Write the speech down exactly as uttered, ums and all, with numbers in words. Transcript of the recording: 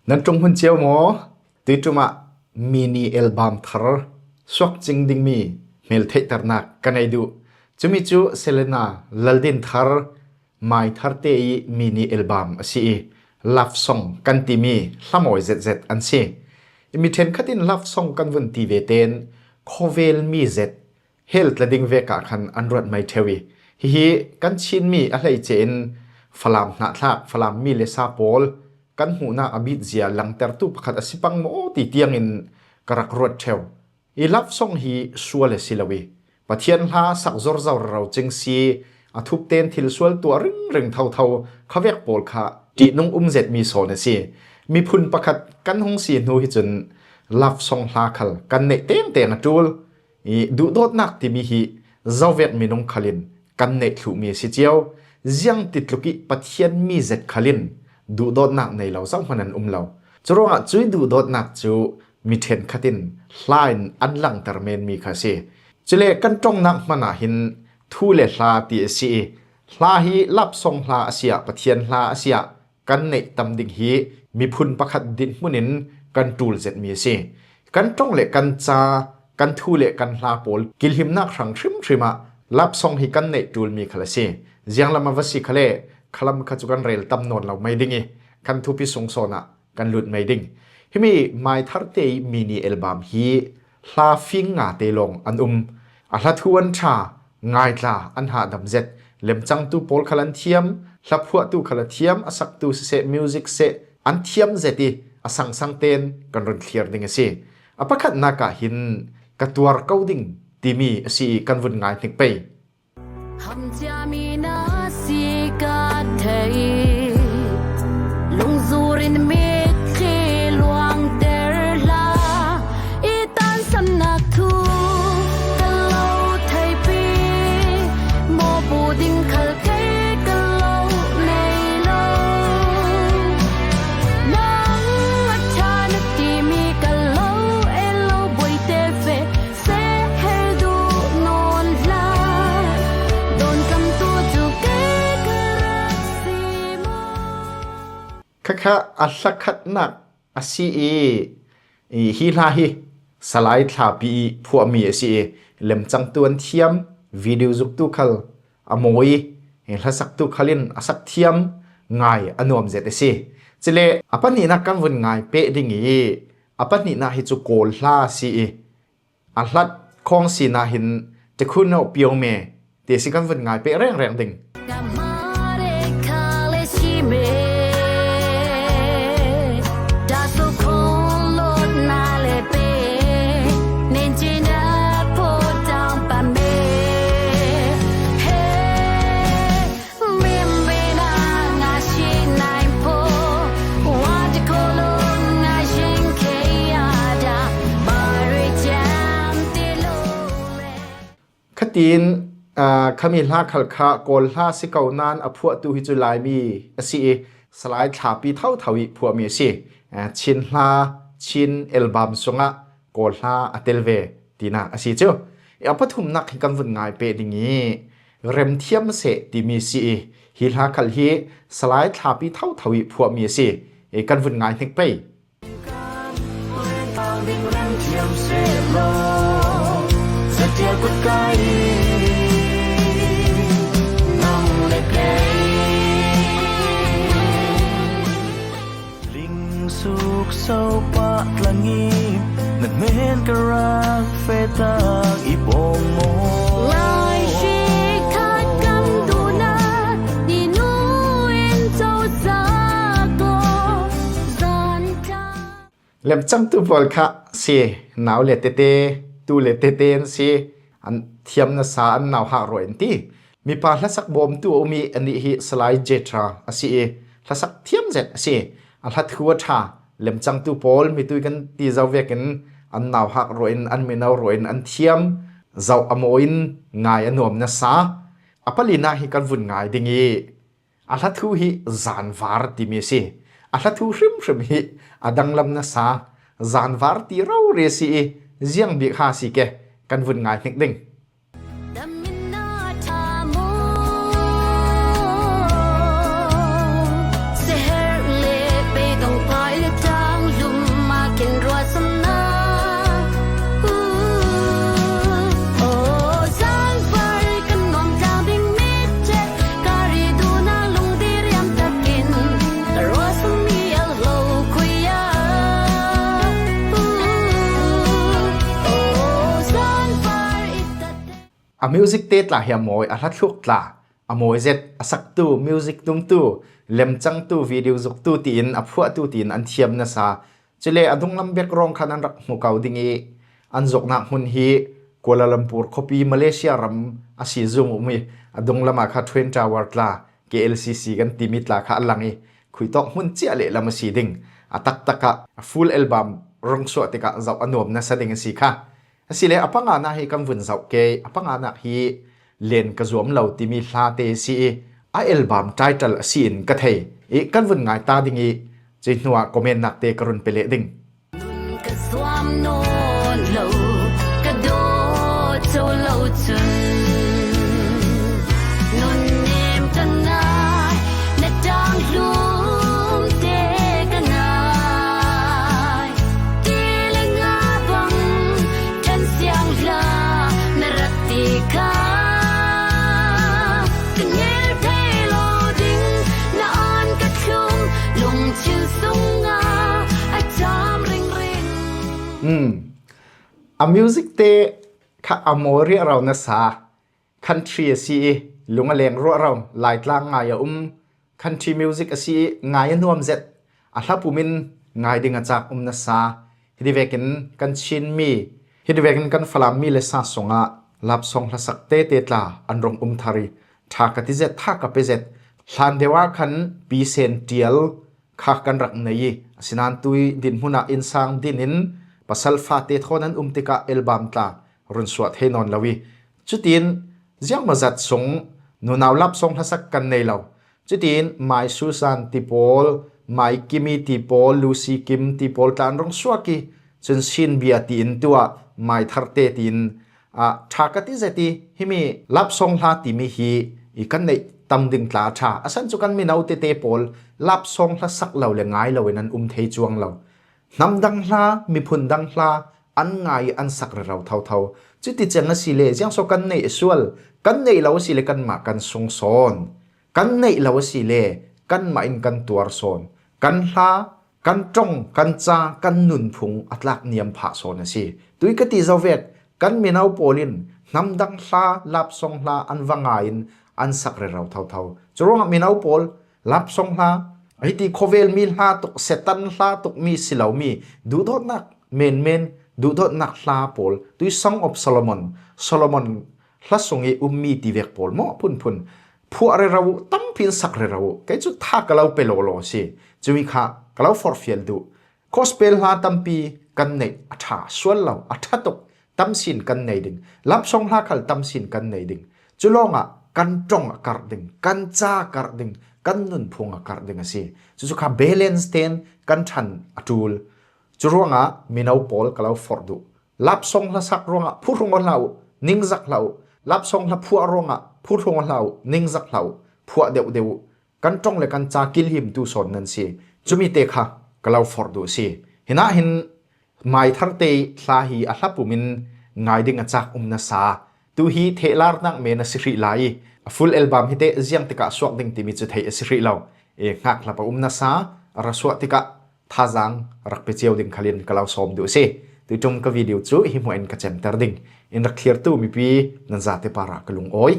Nan ṭung hmun cio maw? Tuiṭum ah mini album thar suak cing dingmi hmel theihternak ka nei duh. Cumi cu Selena Laldin thar, Mai Tharte i mini album a si i, love song kan timi hlamawi zetzet an si. I mi ṭhenkhat in love song kan vun ti ve tein khawvel mi zet hel tla ding vek ah khan an ruat mai ṭheu i, hihi kan Chinmi a hleice in Falam hnahthlak, Falam mi le sa pawl kan hmuhnak a beat zia langtertu pakhat a si pang maw ti tiangin ka rak ruat ṭheu. I love song hi sual a si lo i, Pathian hla sak zorzor rau cing si, a thup tein thil sual tuah ringring thotho khavek pawl kha ṭihnung um zetmi sawn a si. Miphun pakhat kan hung si hnu hi cun love song hla khal kan neih tengteng a ṭul. I duhdawtnak timi hi zovek minung khal in kan neih thluhmi a si cio. Ziangtitluk i Pathian mi zet khal in duhdawtnak nei lo zohman an um lo. Curuangah cui duhdawtnak cu mi ṭhenkhat in hla in an langter menmi kha a si. Cule kan ṭongnak hmanh ah hin thu le hla ti a si i, hla hi love song hla a si ah, Pathian hla a si ah, kan neih tam ding hi miphun pakhat dinhmun in kan ṭul zetmi a si. Kan ṭong le kan ca, kan thu le kan hla pawl kilhimnak hrang hrimhrim ah love song hi kan neih ṭulmi khal a si. Zianglam a va si khale, khalam kha cu kan rel tam nawn lo mai ding i, kan thupi sung sawn ah kan lut mai ding. Himi Mai Tharte i mini album hi hla fing nga te lawng an um. A hla thu an ṭha, ngaitla an hahdam zet, lemcangtu pawl khal an thiam, hla phuahtu khal a thiam, a saktu siseh, music seh an thiam zet i, a sangsang tein kan run thliar ding a si. A pakhatnak ah hin ka tuar ko ding timi a si i, kan vun ngai hnik pei. Hamcia mi na si ka thei, lungzur in mitthli luangter hlah, i tansannak thu ka lo theipi, mawhbu ding khal kei ka lo nei lo. Nang a ṭha na timi ka lo en lo, buaite ve seh hel duh nawn hlah, dawnkam tu cu kei ka rak si maw? Khakha a hlakhatnak a si i, i hi hla hi Salai Thlapi i phuahmi a si i, lemcangtu an thiam, video zuktu khal a mawi i, hlasaktu khal in a sak thiam, ngai a nuam zet a si. Cule a pahnihnak kan vun ngai peh ding i, a pahnihnak hi cu Kawl hla a si i, a hlat khawng sinah hin Tekhuno Piome ti si kan vun ngai peh rengreng ding. Khatin, aa, khami hla khal kha Kawl hla si ko nain a phuahtu hi cu Laimi a si i, Salai Thlapi thotho i phuahmi a si. Aa, Chin hla, Chin album sungah Kawl hla a tel ve tinak a si cu. A pathumnak hi kan vun ngai peh ding i, Remthiam seh timi si i, hi hla khal hi Salai Thlapi thotho i phuahmi a si. I kan vun ngai hnik pei. Suk so pah tlang i, na hnen ka rak feh tak i bawm maw? Lai hri khat kan duh na, i nu in cozah ko, zan ṭha. Lemcangtu pawl kha si, nau le tete, tu le tete an si, an thiam nasa an nauhak ruah in ti. Mipa hlasak bawmtu a um i, anih hi Salai Jetra a si i, hlasak thiam zet a si. A hla thu a ṭha, lemcangtu pawl mitui kan ti zo vekin an nauhak ruah in, an mino ruah in an thiam, zoh a mawi in ngai a nuam nasa. A palinak hi kan vun ngai ding i, a hla thu hi Zanvar timi a si. A hla thu hrimhrim hi a danglam nasa, Zanvar ti rori a si i, ziang bik ha si ke, kan vun ngai hnik ding. Damina ṭha maw? Seher le beidong phai le ṭha Music te tla hi a mawi, a hlathluk tla, a mawi zet, a saktu, music tumtu, lemcangtu, video zuktu tiin, a phuahtu tiin an thiam nasa. Cule a dunglam background khan an rak hmu ko ding i, an zoknak hmun hi Kuala Lumpur khuapi Malaysia ram a si zum um i, a dunglam ah kha Twin Tower tla, K L C C kan timi tla kha a lang i, khuitawk hmun cia lehlam a si ding. A taktak ah a full album rung suah tikah zoh a nuam nasa ding a si kha. Asile a panganak hi kan vun zoh ke, a panganak hi Len Ka Zuam Lo timi hla te si i, a album title a si in ka thei i, kan vun ngai ta ding i, cui hnuah comment nak te ka run pe leh ding. Nun ka zuam nawn lo, ka dawt co lo cun, nun nem ka ngai, na tang hlum te ka ngai. Ti le nga bang, ṭhen siang hla, na rak ti kha. Ka ngel thei lo ding, na an ka thlum, lungthin sungah a cam ringring. Hmm. A music te kha a mawi riahro nasa, country a si i, lung a leng ruahro, Laitlang ngai a um, country music a si i, ngai a nuam zet, a hlapum in ngai ding a cak um nasa. Hiti vekin kan Chin mi, hiti vekin kan Falam mi le sa sungah love song hlasak tete tla an rung um thar i, ṭha ka ti zet, tha ka pe zet. Hlan deuh ah khan Pi Sen Ṭial kha kan rak nei i, asinain tui dinhmun ah innsang din in pasal fate thawn an um tikah album tla run suah thei nawn lo i, cutin ziangmawzat sung nunau love song hlasak kan nei lo. Cutin Mai Susan ti pawl, Mai Kimi ti pawl, Lucy Kim ti pawl tla an rung suak i, cun Sin Bia tiin tuah, Mai Tharte tiin, ah, ṭha ka ti zet i, himi love song hla timi hi i kan neih tam ding tla a ṭha. A san cu kan mino tete pawl love song hlasak lo le ngai lo in an um thei cuang lo. Hnamdang hla, miphun dang hla an ngai, an sak rero thotho. Cuti cang a si le, ziangso kan neih a sual, kan neih lo a si le, kanmah kan sung sawn. Kan neih lo a si le, kanmah in kan tuar sawn. Kan hla, kan ṭong, kan ca, kan nunphung a tlak niam phah sawn a si. Tui ka ti zo vek, kan mino pawl in hnamdang hla, love song hla an va ngai in an sak rero thotho. Curuangah mino pawl, love song hla, hiti khawvel mi hla tuk, Satan hla tuk mi si lo mi, duhdawtnak menmen, duhdawtnak hla pawl, tui Song of Solomon, Solomon hla sung i um mi ti vek pawl maw phunphun phuah rero uh, tampi in sak rero uh. Kei cu tha ka lo pe lawlaw a si. Cumi kha ka lo forhfial duh. Gospel hla tampi kan neih a ṭha sual lo, a ṭha tuk, tamsin kan nei ding. Love song hla khal tamsin kan nei ding. Cu lawngah kan ṭong a karh ding, kan ca a karh ding, kan nunphung a karh ding a si. Cucu kha balance tein kan ṭhan a ṭul. Curuangah mino pawl ka lo forh duh. Love song hlasak ruangah phuhrung aw hlah uh, ningzak hlah uh. Love song hla phuah ruangah phuhrung aw hlah uh, ningzak hlah uh. Phuah deuhdeuh uh. Kan ṭong le kan ca kilhimtu sawn nan si. Cumi te kha ka lo forh duh si. Hinah hin Mai Tharte hla hi a hlapum in ngai ding a cak um nasa. Tu hi thehlarnak men a si hrih lai i, a full album hi teh ziang tikah suak ding timi cu theih a si hrih lo. E, hngakhlap a um nasa, a ra suah tikah thazaang rak pe cio ding khalin ka lo sawm duh si. Tuiṭum ka video cu hi hmuah in ka cemter ding. In rak thlirtu mipi nan zate parah ka lungawi.